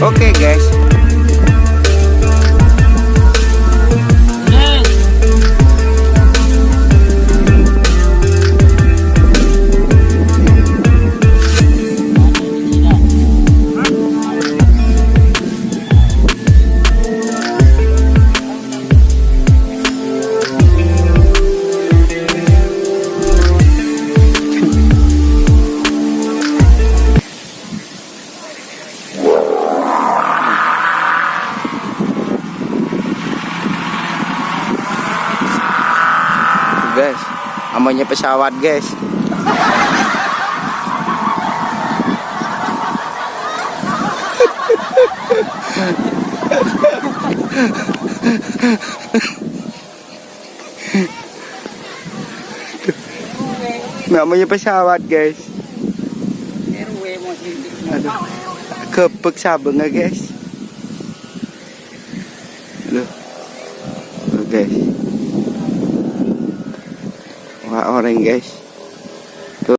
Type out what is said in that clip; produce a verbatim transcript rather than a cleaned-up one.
Oke, guys. Guys, namanya pesawat, guys. Namanya pesawat, guys. Aduh. Gebek sabengnya, guys. Aduh. Tuh, guys. Wah, orèng, guys.